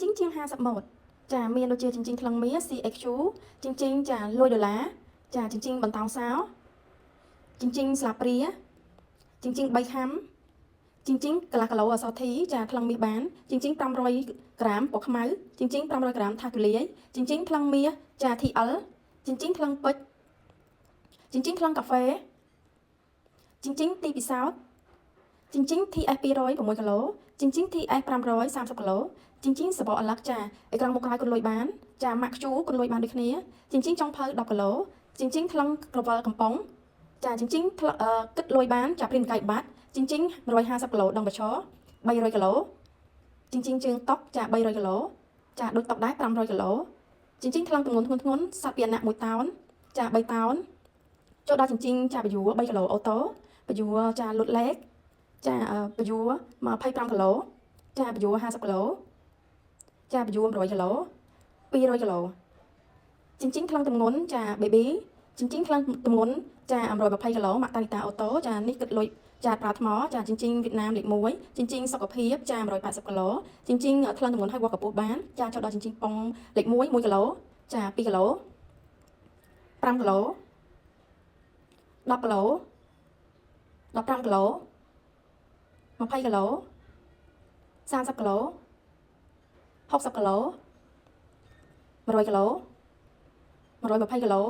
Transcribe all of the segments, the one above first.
ជីងជាង50ម៉ូតចាមានដូចជាជញ្ជីងថ្លឹងមាស CXQ ជញ្ជីងចាលុយដុល្លារចាជញ្ជីងបន្តោងសោជញ្ជីងស្លាបព្រាជញ្ជីង3ខាំជញ្ជីងកន្លះគីឡូអសធីចាថ្លឹងមាសបានជញ្ជីង500ក្រាមពណ៌ខ្មៅជញ្ជីង500ក្រាមថាគូលាយជញ្ជីងថ្លឹងមាសចា TL ជញ្ជីងថ្លឹងពេជ្រជញ្ជីងថ្លឹងកាហ្វេជញ្ជីងទីពិសោធន៍ជញ្ជីង TS 206គីឡូជញ្ជីង TS 530គីឡូជញ្ជីងសបកអលឹកចាអេក្រង់មុខក្រោយគុណលុយបានចាម៉ាក់ខ្ជូគុណលុយបានដូចគ្នាជញ្ជីងចុងភៅ10គីឡូជញ្ជីងថ្លឹងក្រវិលកំប៉ុងចាជញ្ជីងថ្លឹងអឺគិតលុយបានចាព្រានកាយបាត់ជញ្ជីង150គីឡូដងបឈរ300គីឡូជញ្ជីងជើងតុកចា300គីឡូចាដូចតុកដែរ500គីឡូជញ្ជីងថ្លឹងទម្ងន់ធ្ងន់ធ្ងន់សត្វពាហនៈ1តោនចា3តោនចូលដល់ជញ្ជីងចាពយួរ3គីឡូអូតូពយួរចាលុតលេខចាពយួរ25គីឡូចាពយួរ50គីឡូចាពយួរ100គីឡូ200គីឡូជញ្ជីងថ្លឹងទម្ងន់ចា baby ជញ្ជីងថ្លឹងទម្ងន់ចា120គីឡូម៉ាក់តានីតាអូតូចានេះគិតលុយចាប្រើថ្មចាជញ្ជីងវៀតណាមលេខ1ជញ្ជីងសុខភាពចា180គីឡូជញ្ជីងថ្លឹងទម្ងន់ឲ្យវាស់កម្ពស់បានចាចូលដល់ជញ្ជីងប៉ុងលេខ1 1គីឡូចា2គីឡូ5គីឡូ10គីឡូ15គីឡូ20គីឡូ30គីឡូ60គីឡូ100គីឡូ120គីឡូ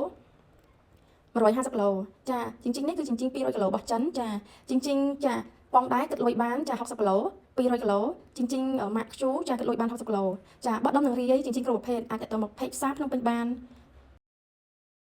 150គីឡូចាជញ្ជីងនេះគឺជញ្ជីង200គីឡូរបស់ចិនចាជញ្ជីងចាប៉ុងដែរគិតលុយបានចា60គីឡូ200គីឡូជញ្ជីងម៉ាក់ខ្ជូចាគិតលុយបាន60គីឡូចាបោះដុំនឹងរាយជញ្ជីងគ្រប់ប្រភេទអាចតទៅមក page ផ្សារភ្នំពេញបាន។